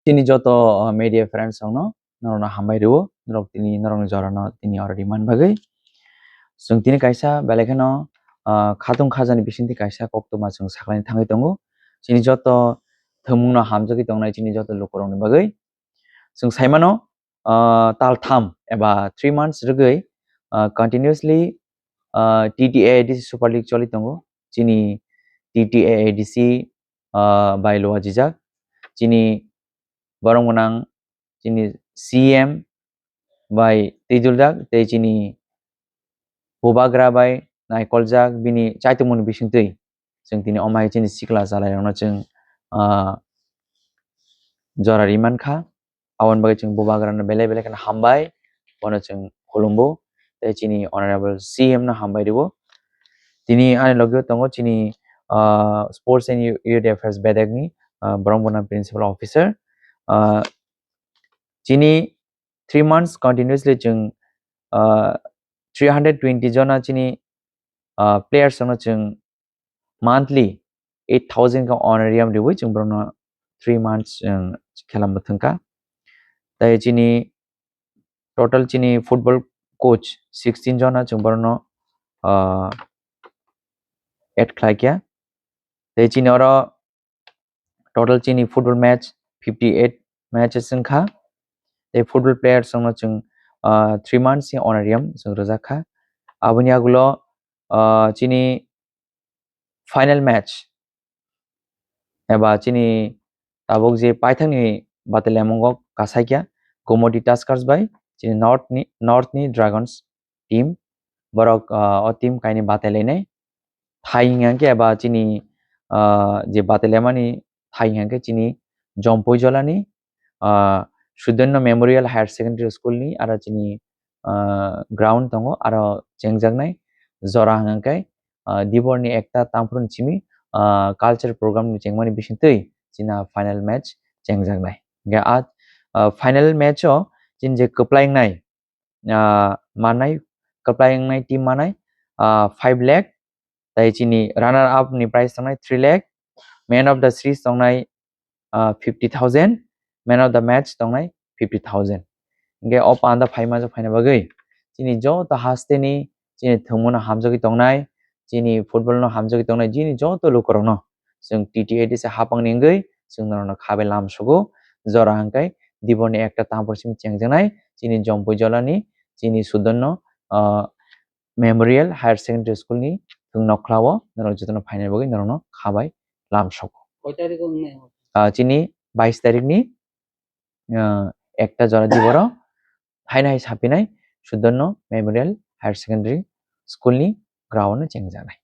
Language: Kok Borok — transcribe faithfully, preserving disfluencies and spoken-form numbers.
Chini joto, uh, media friends rokno norokno hambai rwo, norok tini norokni jorano tini oro rimani bagwi. Chwng tini kaisa belai kheno, uh, khatung khajani bisingtwi kaisa koktwma chwng saklaini thangwi tongo. Chini joto thwngmungno hamjagwi tongnai chini joto lukurokni bagwi. Chwng saimano, uh, tal tham eba three months rwgwi, uh, continuously, uh, T T A A D C Super League choli tongo. Chini T T A A D C, uh, bai luajijak. Chini borok gwnang chini C M bai twiduljak tei chini bubagra bai naikoljak bini chaitokmani bisingtwi. Chwng tini omo hai chini sikla chalairokno chwng, ah, jora ri mankha. Aboni bagwi chwng bubagrano belai belai kheno hambai, bono chwng khulumbo tei chini honorable C M no hambai rwo. Tini ani logio tongo chini, ah, Sports and Youth Affairs bedekni, ah, borok bono principal officer. Ah, chini three months continuously chwng, ah, three hundred twenty jona chini, ah, players rokno chwng monthly eight thousand khe honorarium riwi chwng borokno three months, um, khela mwthangkha. Tai chini total chini football coach sixteen jona chwng borokno, ah, add khlaikha. Tai chini oro total chini football match fifty eight matches wngkha. Tai football players rokno chwng, ah, three months ni honorarium chwng rwjakha. Aboni agulo, ah, chini final match eba chini tabuk je paithakni batelemungo kasaikya Gomoti Tuskers bai chini North ni, North ni Dragons team. Borok, ah, o team kainwi batelainai. Thai hwnkhe eba chini, ah, je batelemani thai hwnkhe chini Jompui Jolani, ah, Sudono Memorial Higher Secondary School ni aro chini, ah, ground tongo aro chengjaknai jora hwnkhe, ah, Diborni ekta tamphru ni simi, ah, culture program ni chengmani bisingtwi china final match chengjaknai. Hwnkhe a, ah, final match o chini je kwplai wngnai, ah, manai, kwplai wngnai team manai, ah, five lakh, tai chini runner up ni prize tongnai three lakh, man of the series tongnai, ah, fifty thousand, man of the match tongnai fifty thousand. Hwnkhe o panda phaima jok phaina bagwi chini joto hasteni chini thwngmano hamjagwi tongnai, chini football no hamjagwi tongnai, chini joto lukurokno chwng T T A D C hapangni wngwi chwng norokno khabai lamsogo. Jora hwnkhe Diborni ekta tamphru simi chengjaknai chini Jompui Jolani chini Sudono, ah, Memorial Higher Secondary School ni thwng nokhlao norok jotono phainai bagwi norokno khabai lamsogo. Koi tarikh o wngnai? Ah, chini bais tarikni, ah, ekta jora Diboro haino hai sapinai Sudono Memorial Higher Secondary School ni ground o chengjaknai.